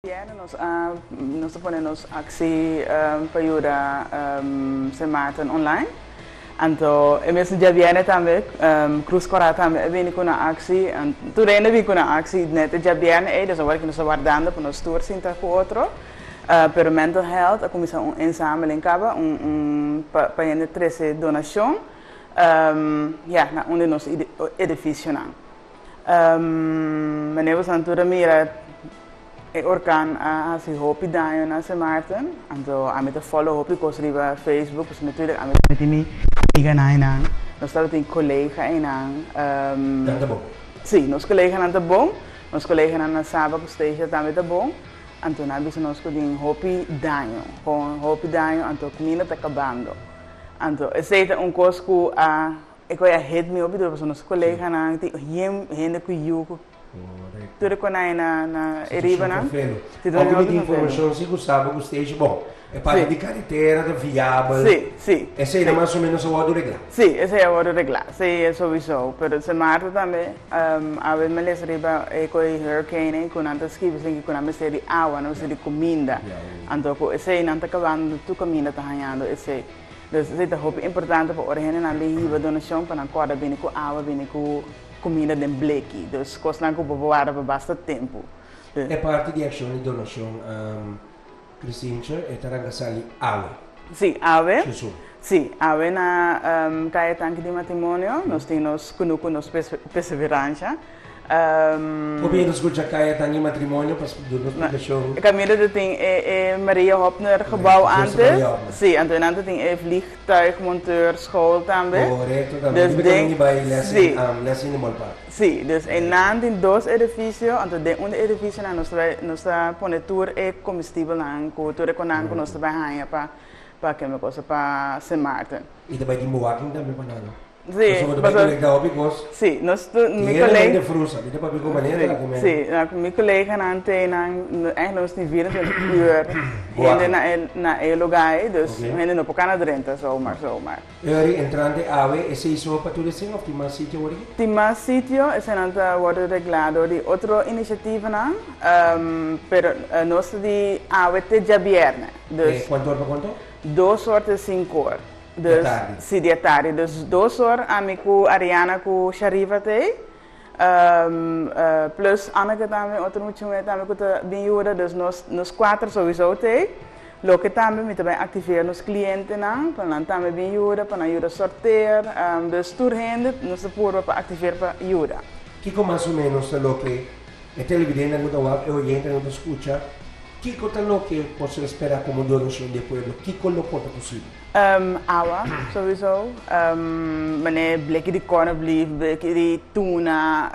Bièrnè nos a nos ta pone nos aksi pa yuda Sint Maarten online. Anto e mesun djabièrnè tambe Cruz Kòrá tambe a bini ku nan aksi. Tur hende a bini ku nan aksi net e djabièrnè ei, dus awor ki nos ta wardando pa nos tur sinta ku otro. Pero Mental Health a kuminsá un inzameling kaba un un pa pa hende trese donashon ya na un di nos edifisionan. Meneer boso tur a mira e orkan a hasi hopi daño na Sint Maarten, anto ami ta follow hopi kos riba Facebook, pasobra natuurlijk ami ta tin mi amiganan einan, nos tabatin kolega einan. Nan ta bon? Si, nos koleganan ta bon, nos koleganan na Saba ku Stacia tambe ta bon, anto nan a bisa nos ku tin hopi daño, hopi daño, anto kuminda ta kabando. Anto esei ta un kos ku a E koe a hit mi hopi duro pasobra nos koleganan tin yen hende ku yu ku tur e konai na na e ribanan. Situacion Oke mi tin informacion si ku saba ku station bon e parti di karetera ta viabel. Si, si. Esei ta mas o menos a wordo reglá. Si, esei a wordo reglá. Si, e souiso. Pero Sint Maarten tambe awe mi lesa riba e koe hurricane ei ku nan ta skibi esei ku nan mester di awa, nan mester di kuminda. Anto ku esei nan ta kabando tur kaminda ta hañando esei. Dus esei ta hopi importante pa ora hendenan bin hiba donashon pa nan kòrda bini ku awa, bini ku kuminda den bleki. Dus kosnan ku bo por warda pa basta tempu. E parti di akshon di donashon, Christientje, e ta ranka sali awe. Sí, awe. Sí, awe na Kaya Tanki di Matrimonio nos tin nos kunuku, nos perseveransha. Hopi hende skucha Kaya Tangi Matrimonio pa duna splikashon. E kaminda ta tin e Maria Hopner gebouw antes. Si, anto nan ta tin e vliegtuigmonteurschool tambe. Korekto tambe. Dus den bai les in les in de Molpark. Si, dus einan tin dos edifisio, anto den un di e edifisionan nos ta bai nos ta pone tur e komestibelnan ku tur e konan ku nos ta bai haña pa pa kende cosa pa Sint Maarten. I ta bai tin bewaking tambe pa nan no? Sí, Pasobra ta bai kolektá hopi kos. Sí, nos tu, mi Tin hende kolega. mente frusa, mi ta papia ku manera ta ku men. Sí, mi koleganan te nan, eigenlijk nos tin 24 uur hende na e na e lugá ei, dus hende no por kana drenta zomaar zomaar. Euri, entrante awe, esei so pa tur esei òf tin mas sitio awor aki? Tin mas sitio, eseinan ta wòrdu reglá dor di otro inisiativanan, pero nos ta di awe te djabièrnè, dus. Kuantu or pa kuantu? Dos or te sinku or. Dus, si, di atardi. Dus dos or ami ku Ariana ku Sharifa ta ei. Plus Anneke tambe, otro mucha muhé tambe ku ta bin yuda. Dus nos nos kuater souiso ta ei. Loke tambe mi ta bai aktiveer nos klientenan pa nan tambe bin yuda, pa nan yuda sorteer. Dus tur hende nos ta purba pa aktiveer pa yuda. Kiko mas o ménos ta loke e televidentenan ku ta wak, e oyentenan ku ta skucha, kiko ta loke por ser sperá komo donashon di e pueblo? Kiko lo por ta posibel? Awa sowieso. Mane bleki di cornblief, bleki di tuna,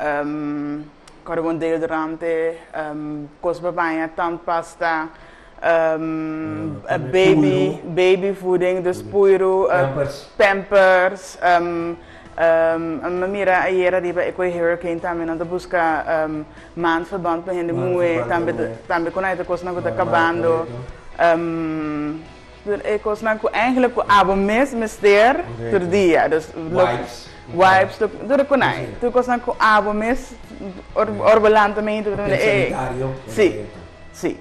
carbon deodorante, kos pa baña, tandpasta, baby, baby voeding, dus puiru, pampers. Mi mira ayera riba e koe hurricane tambe nan ta buska maandverband pa hende muhe, tambe tambe ku nan e ta kosnan ku ta kabando. Tur e kosnan ku eigenlijk ku abo mes mester tur dia. Dus Wipes. Wipes, tur e kunai. Tur kosnan ku abo mes ora bo lanta meintu. Papel sanitario. Si, si.